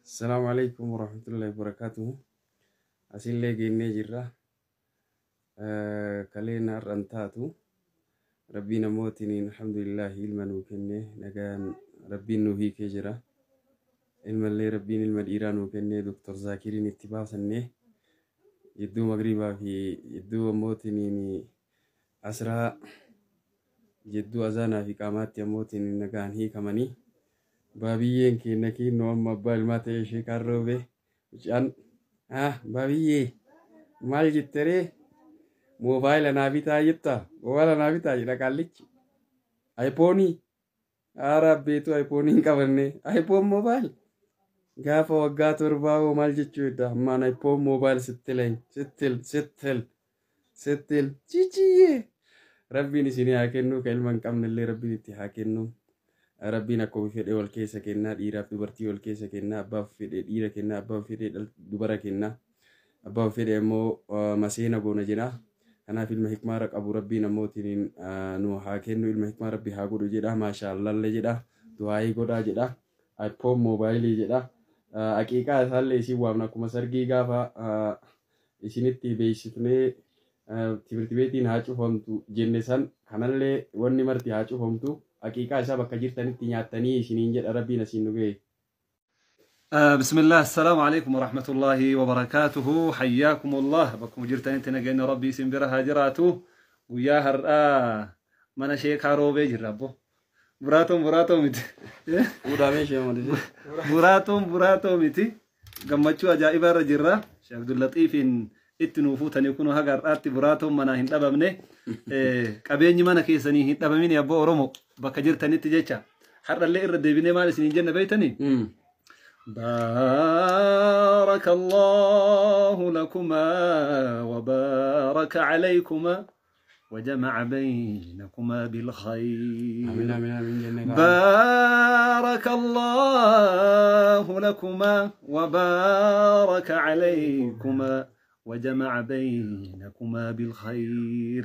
Assalaamu alaikum warahmatullahi wabarakatuh. Asillee geennee jirra. Kaleen har'an taatu. Rabbiin ammootiin alhamdulillahi ilma nuu kenne, nagaan Rabbiin nuu hiikee jira. Ilmallee Rabbiin ilma dhiiraa nuu kenne. Doktor Zaakiriin itti baasannee jidduu magriibaa fi jidduu ammootiin asraa, jidduu azaanaa fi qaamaatti ammootiin nagaan hiikamanii. Baabiyyeen keenya kinnoo amma abbaa ilmaa ta'ee ishee kaan roobee mucaan baabiyyee maal jetteree, moobaayila naa bitaa jetta, moobaayila naa bitaa jedha qaallichi. Ayipoonii haara abbeetu ayipoonii hin qabanne, ayipoon moobaayil gaafa waggaa 7 hoo maal jechuu edda ammaan ayipoon moobaayil sittileen sittil sittil sittil ciciyyee. Rabbiin isinii haa kennu, ka ilma hin qabnellee Rabbiin itti haa kennu. Rabbiin akkuma fedhe wal keessa kennaa, dhiiraaf dubartii wal keessa kennaa, abbaaf fedhe dhiira kennaa, abbaaf fedhe dubara kennaa, abbaaf fedhe immoo maseena goona jedha. Kanaaf ilma hikmaara qabu Rabbiin ammootiin nu haa kennu, ilma hikmaa Rabbi haa godhu jedha, maashaallallee jedha, du'aayii godhaa jedha, iPhone moobaayilii jedha. Aqiiqaa isaallee isin waamna, akkuma sargii gaafa isinitti beeksifnee timirti beetiin haa cufamtu jenne san kanallee wanni marti haa cufamtu. Aqiiqaa isaa bakka jirtanitti nyaattanii isiniin jedha. Rabbiin asiin nu ga'e. بسم الله، السلام عليكم ورحمة الله وبركاته، حياكم الله بكم جرتن انت نجينا ربي سنبرها جراته ويا هرآ من شيخ عروبي جربو براتهم براتهم متي. Fuudhamee ishee malee. براتهم براتهم متي gammachuu ajaa'ibaa irra jirra. Sheekh Abdullatiifiin itti nuu fuutanii kun haga har'aatti buraatoon manaa hin dhabamne, qabeenyi mana keessanii hin dhabamin abboo Oromoo bakka jirtanitti jecha. Har'allee irra deebinee maal isiniin jenna beeytanii? بارك الله لكما وبارك عليكما وجمع بينكما بالخير. Amiin amiin amiin jennee kaa'ame. بارك الله لكما وبارك عليكما وجمع بينكما بالخير.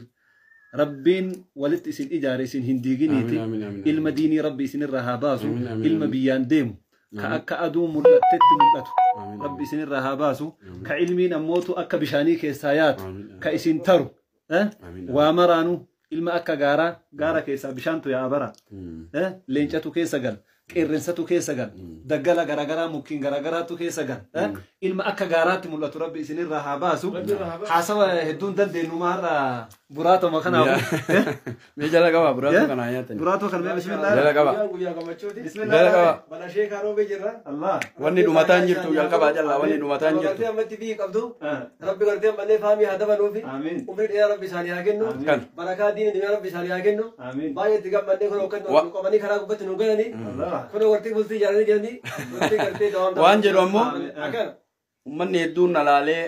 ربين ولت isin ijaare isin hin diiginiiti. Amiin amiin amiin. Ilma diinii Rabbi isin irraa haa baasu. Amiin amiin ilma amiin. Biyyaan deemu ka Amiin. Akka aduu mul'attetti mul'atu Amiin Rabbi amiin. Isin irraa haa baasu, ka ilmiin ammootu akka bishaanii keessaa yaatu Amiin ka isin taru eh? Amiin. Waa maraanuu ilma akka gaaraa, gaara keessaa bishaantu yaa'a bara, eh? Leencatu keessa gala, qeerrensatu keessa gala, daggala garagaraa, mukkiin garagaraatu keessa gala, eh? Ilma akka gaaraatti mul'atu Rabbi isinirraa haa baasu. Haasawa hedduun dandeenyu maarra buraatoma kanaafu, eh? Mee jala qaba buraatoo Eh? kana haa nyaatanii. Buraatoo kan mee bismillah. Jala qaba. Guyyaa gammachuuti. Bismillah. Jala qaba. Mana sheekaa roobee jirra. Allah. Wanni dhumataa hin jirtu, jalqabaa jallaa wanni dhumataa hin Gartee jirtu. ammatti biyyi qabdu. Ah. Rabbi gartee ammallee faamii haa dabaluufi. Amiin. Umrii dheeraa Rabbi isaanii haa kennu. Amiin. Kan. Barakaa diini duniyaa Rabbi isaanii haa kennu. Amiin. Baay'ee itti gammannee kun hojjetu nu qabanii karaa gubbatti nu galanii. Allah. Kun gartee bultii ijaaranii jiranii. Bultii gartee dawaan. Waan jedhu ammoo Akkana. uummanni hedduun na laalee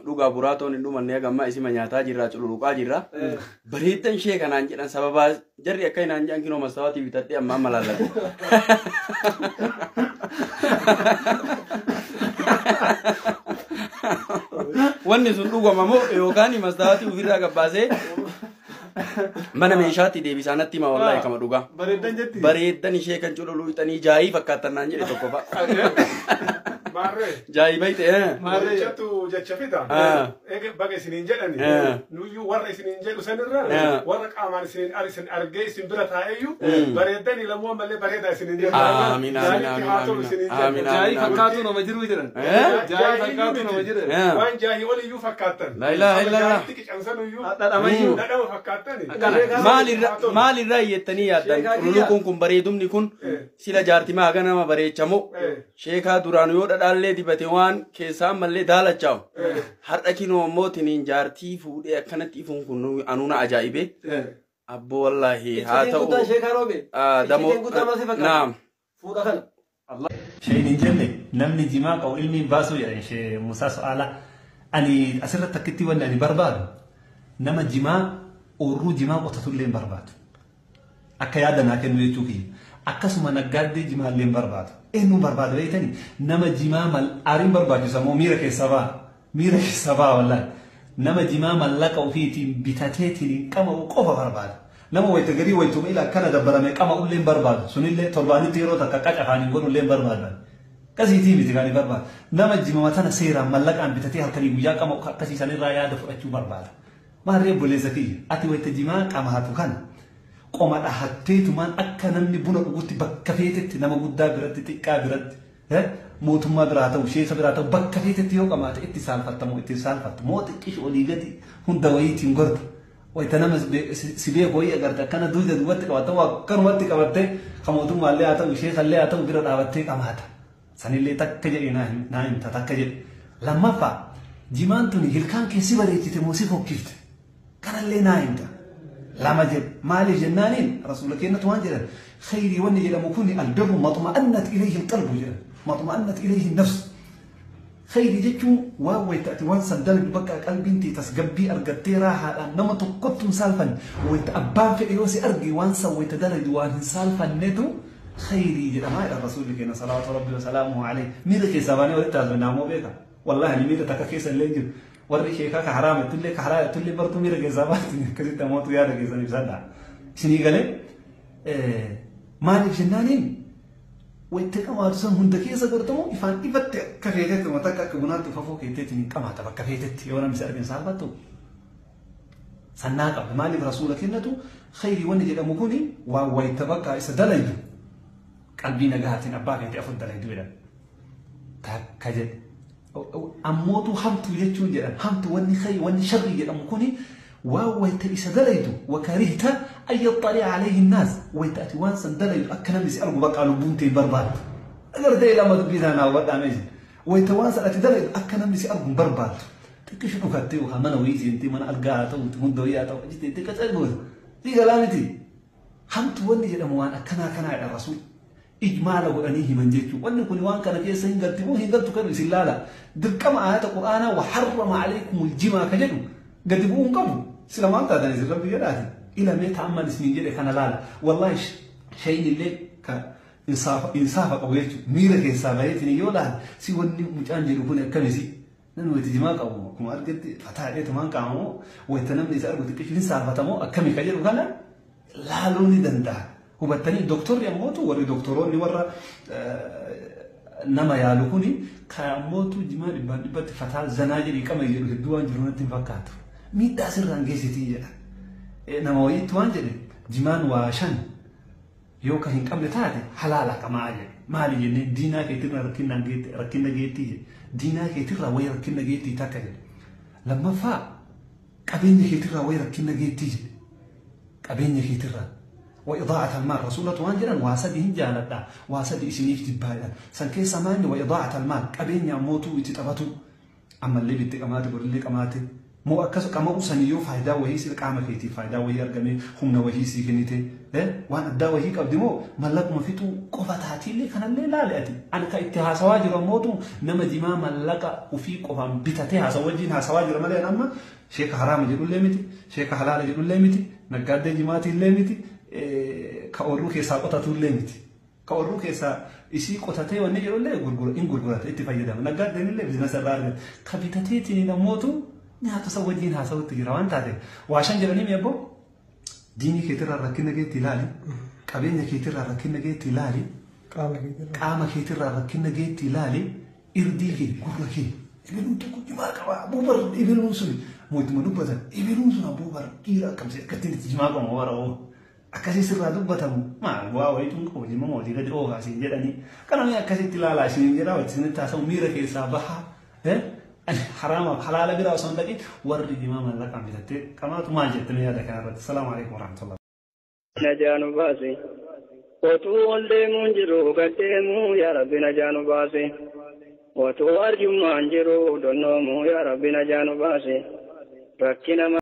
dhugaa buraatoon hin dhumanne, haga ammaa isima nyaataa jirra, cululuqaa jirra. Bareeddan ishee kanaan jedhan, sababaa jarri akka inaan jedhan kinoo mastawaatii bitadhee amma amma laallate. Wanni sun dhugama moo yookaan mastawaatii ofirraa gabbaasee mana meeshaatti deebisaa natti hima, wallaahi kama dhugaa. Bareeddan jetti. Bareeddan ishee kan cululuqxanii jaayii fakkaattan naan jedhe tokko fa'a. Maarree. Jaayii bayte. Maarree. Jechatu jecha fida. Ah. Eege baga isiniin jedhani. Ah. Nuyyuu warra isiniin jedhu sanirra Ah. warra qaamaan isiniin isin argee isin bira taa'eyyuu bareeddanii lamuu ammallee bareedaa isiniin jedhu. Amiin, amiin, Jaalitti amiin, haa tolu amiin. isiniin Amiin, jedhu. Jaayii fakkaatu nama jiru jedhan. Eh? Jaayii fakkaatu nama jiru. Eh. Waan jaahii oliyyuu fakkaattan. La ilaha illallah. Jaahitti qicansanuyyuu Dhadhamayyuu. dhadhama fakkaattani. Maalirraa iyyettanii yaaddan? Sheekaa kiyya. Cululuquun kun, bareedumni kun sila jaartimaa haga nama bareechamoo sheekaa duraan yoo dhadhaallee dibate waan keessaa ammallee daalachaa'u. Har'a kinoo ammoo tiniin jaartii fuudhee akkanatti ifuun kun anuuna ajaa'ibe. Abboo wallaahi haa Iccitiin ta'u. guddaan sheekaa roobe. Damoo. Iccitiin guddaan maal si fakkaata? Naam. Fuudha kana. Shayin hin jenne namni jimaa qabu ilmiin baasuu jedhan ishee Musaa Su'aalaa. Ani asirratti akkitti wanni ani barbaadu nama jimaa oorruu jimaa qotatullee hin barbaadu. Akka yaada naa kennu jechuu kiyya. Akkasuma naggaaddee jimaallee hin barbaadu. Eenyuun barbaadu beektanii? Nama jimaa mal aariin barbaachisa moo miira keessa ba'a? Miira keessa ba'a wallaahi. Nama jimaa mallaqa ofiitiin bitateetiin hin qama'u qofa barbaada. Nama wayita garii wayituma ila akkana dabbarame qama'ullee hin barbaadu. Sunillee torbaanitti yeroo takka qaca afaaniin godhullee hin barbaadu. Akkasiitii miti kan barbaadu. Nama jimama tana seeraan mallaqaan bitatee halkanii guyyaa qama akkasii sanirraa yaada fudhachuu barbaada. Maarree obboleessa kiyya ati wayita jimaa qamaatu kana qoma dhahatteetumaan akka namni buna dhugutti bakka feetetti nama guddaa biratti xiqqaa biratti mootummaa biraa ta'u sheeka biraa ta'u bakka feetetti yoo qamaate itti saalfattamu itti saalfattu moo xiqqish olii gadi hunda wayiitiin gorta. Wayita nama si beeku wayii agarte akkana duyda duubatti qabatte akkanumatti qabatte kan mootummaallee haa ta'u sheekallee haa ta'u bira dhaabattee qamaata. Sanillee takka jedhe naa himta takka jedhe. Lammaffaa jimaan tuni hilkaan kee si bareechite moo si fokkifte? Kanallee naa himta. Lama jedhe maaliif jennaaniin rasuula keenyatu waan jedhan khayrii wanni jedhamu kun albirru maxma'annat ilayhi alqalbu jedhan maxma'annat ilayhi nafs. Khayrii jechuun waan wayita ati waan san dalagdu bakka qalbiin tee tasgabbii argattee raahaadhaan nama tokkottu hin saalfanne wayita abbaan fedhe yoo si arge waan san wayita dalagdu waan hin saalfannetu khayrii jedhamaa jedha rasuulli keenya salawaatu rabbi wasalaamuhu alayhi. Miira keessaa baanee walitti haasofne ammoo beeka. Wallaahi ani miira takka keessa illee hin jiru. Warri sheekaa ka haraama ittullee ka halaala ittullee bartuu miira keessaa baatu akkasitti ammootu yaada keessan ibsadha. Isinii galee maaliif jennaaniin wayita qamaatu san hunda keessa gortamu ifaan ifatti akka feetetti mataa akka bunaatti ufafoo keetteetiin hin qamaata bakka feetetti yoo namni si argin saalfattu. Sannaa qabda maaliif rasuula kennatu khayrii wanni jedhamu kuni waan wayita bakka isa dalaydu qalbii nagahaatiin abbaa feete afur dalaydu jedhan. Takka jedhe. Ammootu hamtuu jechuun jedhan hamtu wanni khayri wanni sharrii jedhamu kuni waan wayita isa dalaydu wakarihta an yaxxali'a alayhi nnaas wayita ati waan san dalaydu akka namni si argu bakka lubbuun tee barbaaddu. Agartee lama dubbii sana naa hubadhaa mee wayita waan san ati dalaydu akka namni si argu hin barbaaddu. Xiqqishu dhukattee yookaan mana wayii seentee mana algaa haa ta'u hunda wayii haa ta'u achi teettee qacar goota. Sii galaa miti. Hamtu wanni jedhamu waan akkanaa kanaadha rasuul. Ijmaala godhanii himan jechuudha. Wanni kun waan kana keessa hin galti moo hin galtu kan isin laala. Dirqama ayata Qur'aanaa wa harrama alaykumul jimaa ka jedhu gadi bu'uu hin qabu. Sila maal taatan isin rabbi jedhaati. Ilamee ta'amman isiniin jedhe kana laala. Wallaahi shayin illee ka insaafa qabu jechuudha. Miira keessaa baheetiin yoo laale si wanni mucaan jedhu kun akkamisi. Namni wayita jimaa qabu akkuma argetti fataa jedheetumaan qaamamoo wayita namni isa argu xiqqishu hin saalfatamoo akkami ka jedhu kana laaluu ni danda'a. Hubattanii doktorri ammootu warri doktoroonni warra nama yaalu kuni ka ammootu jimaa dhibbaan dhibbatti fataa zanaa jedhii qama jedhu hedduu waan jiru natti hin fakkaatu. Miidhaa sirraan geessitii jedha. Nama wayiitti waan jedhe jimaan waa shan yoo ka hin qabne taate halaala qamaa jedhe. Maali jennee diinaa keetirraa rakkina geettii jedhe. Diinaa keetirraa wayii rakkina geettii takka jedhe. Lammaffaa qabeenya keetirraa wayii rakkina geettii jedhe. Qabeenya keetirraa. وإضاعة المال رسولة وانجلا واسدي هنجالة واسدي إسنيف تبايا سن كيسا ماني وإضاعة المال قبين يموتو يتطبطو أما اللي بيتقماتي بقول اللي قماتي مو أكسو كما أوسنيو فايدة وهي سيل قامة كيتي فايدة وهي أرجمي همنا وهي سيكنيتي وأنا الدا وهي قدمو ملك ما فيتو قفتاتي اللي كان اللي لا لأتي أنا كإتها سواجر موتو نما جما ملك وفي قفا بتاتها سواجين سواجر ملي أما شيخ حرام يقول لي متي شيخ حلال يقول لي متي نقاد جماعتي اللي متي ka orruu keessaa qotatu illee miti. Ka orruu keessaa isii qotatee wanni jedhu illee in gurgurata itti fayyadama. Naggaadeen illee biizinasa irraa argata. Ka bitateetiin namootu nyaata isa wajjin haasa'utti jira waan taate. Waa shan jedhanii mi abboo? Diinii keetirraa rakkina keetti ilaali. Qabeenya keetirraa rakkina keetti ilaali. Qaama keetirraa rakkina keetti ilaali. Irdii kee gurra kee. Ibiluun tokko jimaa qaba. Abboo bar ibiluun sun mootummaa dubbatan. Ibiluun sun abboo bar dhiira akkamsi akkattiin itti jimaa qabu bara oo. Akkasii sirraa dubbatamu maal bu'aa wayiitu hin qabu jimma mootii gadi oogaa siin jedhanii kana mee akkasitti ilaalaa isiniin jedhaa wajji isinitti haasa'u miira keessaa bahaa haraamaaf halaala biraa osoo hin dhaqin warri jimaa mallaqaan bitattee qamaatu maal jettanii yaada kana irratti. Salaamu alaikum warahmatullahi. Najaa nu baasi. Otuu ol deemuun jiru gad deemuu yaa Rabbi najaa nu baasi. Otuu arjummaan jiru donnoomuu yaa Rabbi najaa nu baasi. Rakkina